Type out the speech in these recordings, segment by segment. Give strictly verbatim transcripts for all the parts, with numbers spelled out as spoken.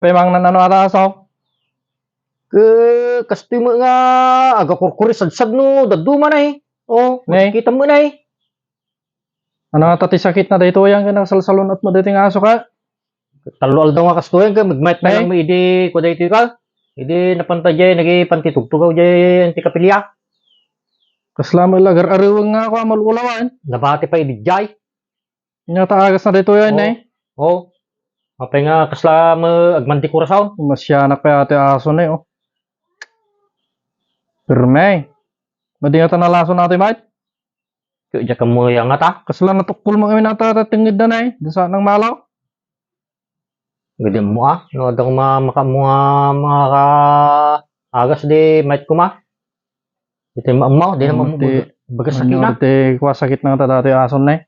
Pay mangnan-ano ata, aso? Ke, kastoy met nga agakurkuri sadsad no dadduma na eh. Oh, ne? Kita mo na eh. Ano nga ta ti sakit na daytoy, ang nakasalsalun-at mo daytoy nga aso ka? Tallo aldaw nga kastoy, ka magmayat na lang mo idi, ko daytoy ka. Idi napanta jay, nagipantitugtugaw jay, anti kapilya. Kasla mo ilagar areweng nga ako, amal ulawan. Nabati pa idi jay. Nga ta agas na daytoy, ay, nay? Oh. Apay nga, kasla mo, agmandi kurasaw. Masyanak pa ati aso na, oh. Pirme. Madi nga ta nalason natin, mate. Kaya diya ka mo yan nga ta. Kasla natukkol mo kami nata, tatenged na, nay. Dasa nang malaw. Gadi mo, ah. No, adda ko ma-, maka-, mga, mga ka-, agas di, mate ko ma. Iti maamaw, di na Ano mamumud-, ti, bagas sakit ano na. Ti kuwa sakit na nga ta dati ason na eh.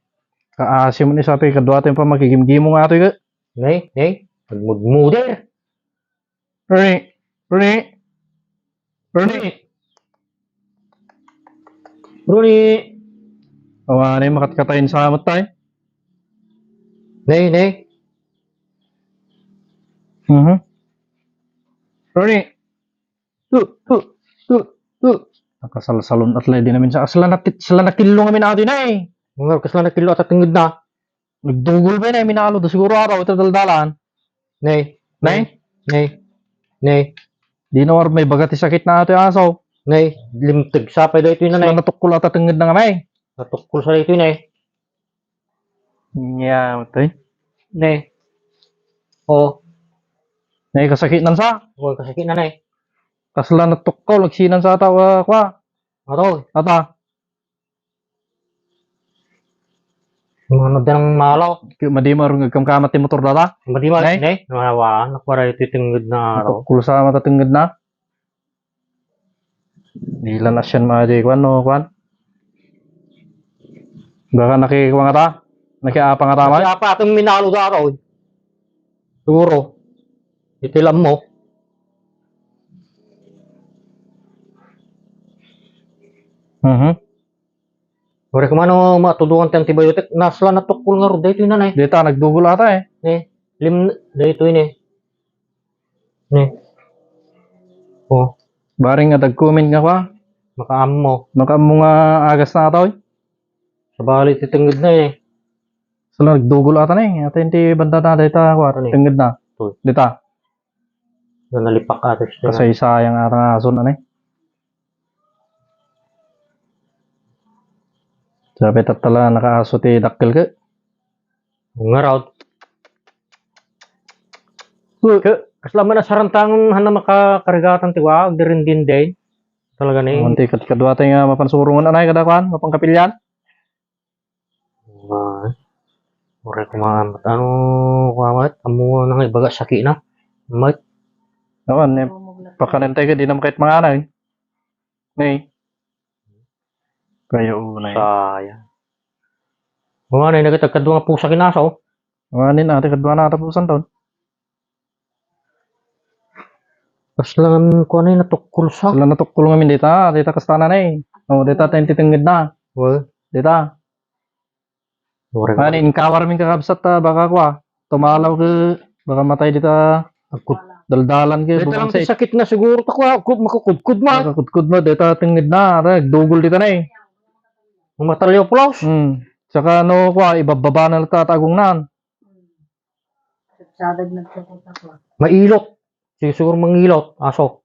Kaasi mo ni sapi, kadwa tayo pa makigimgimo nga ato eh. Nay, nay, nagmudmuder. Runi, Runi, Runi. Runi. Awa na yung makatkatayin sa amat tayo. Nay, nay. Mhm. Runi. Tu, tu, tu, tu. Nakasalsalon at lay di namin sa, sila na, sila na kilo nga minado na eh. Nga, kasla na kilo at atenged na. Nagdugol pa yun eh, minalo da siguro araw, ito daldalan. Nay. Nay? Nay. Nay. Di na war may baga ti sakit na ato yung aso. Nay, limteg sa pa ito na, Sila nay. Natukkol at atenged na nga, nay. Natukkol sa ito, nay. Nya, matay. Ne. Oh. Ne, kasakitan sa. Oh, kasakitan na, ne. Kasla natukkol, nagsinan sa ata, ah, kwa. Ato. Ata. Mga nadang malaw. Kaya madi mo arong agkamkamat ti motor data? Madi mo, ne? Ne? Nawa, nakwara iti tenged na araw. Natukkol sa matatenged na. Dila na siyan madi, kuan, no, kuan? Baka nakikuan nga ta? Nakiapa nga ta, man? Nakiapa atong minalo da ako. Siguro. Iti lammo. Mhm. Ore, kumano matuduan ti antibiotic? Nasla natukkol nga rod. Daytoy na, ne. Dita, nagdugol ata, eh. Ne. Lim-, daytoy, ne. Ne. Oh. Bareng nga dagkumin nga kwa. Makaammo. Makaammo nga agas na ataw, eh. Sabali ti tenged na, eh. Sala nagdugol ata na, eh. Ata yung ti banda na, dayta, kwa, Ano, eh? Tenged na. Ito. Dita. Na nalipak ata siya. Kasaysayang ata nga aso na, eh. Sabi tatala nakaaso ti dakkel ke. Ngarud. Ke, kasla man a sarantang han a makakarigatan ti waag, di rin din din. Talaga ni. Awan ti kad-, kadwa tayo nga mapansurungan, anay, kada kuan, mapankapilyan. Ay. Ore ko mga, ano, kuan, mat? Amo na nga ibaga saki na. Mat. Awan, eh, pakanen tayo, di naman kahit mga anay. Nay. Kayo unay. Sayang. Mga anay, nagkatagkadwa nga pusa kinaso. Mga anin, ate, kadwa na ata pusan taon. Pas lang, kuan ay natukkol sa. Sila natukkol nga min dita, dita kastana na eh. Oh, dita tayo titenged na. Well. Dita. Ore. Ano, inkawar min kakabsat ta, baka kwa, tumalaw ke, baka matay dita, agkut-, daldalan ke, dita lang bumangsit. Sakit na siguro ta kwa, agkut-, makukudkud ma. Makukudkud ma, dita tenged na, ara, dugol dita na eh. Matalyo pulos. Hmm. Saka no, kwa, ibababa na lang ta, tagong nan. Sadag nagsakutak lang. Mailot. Sige, siguro mangilot, aso.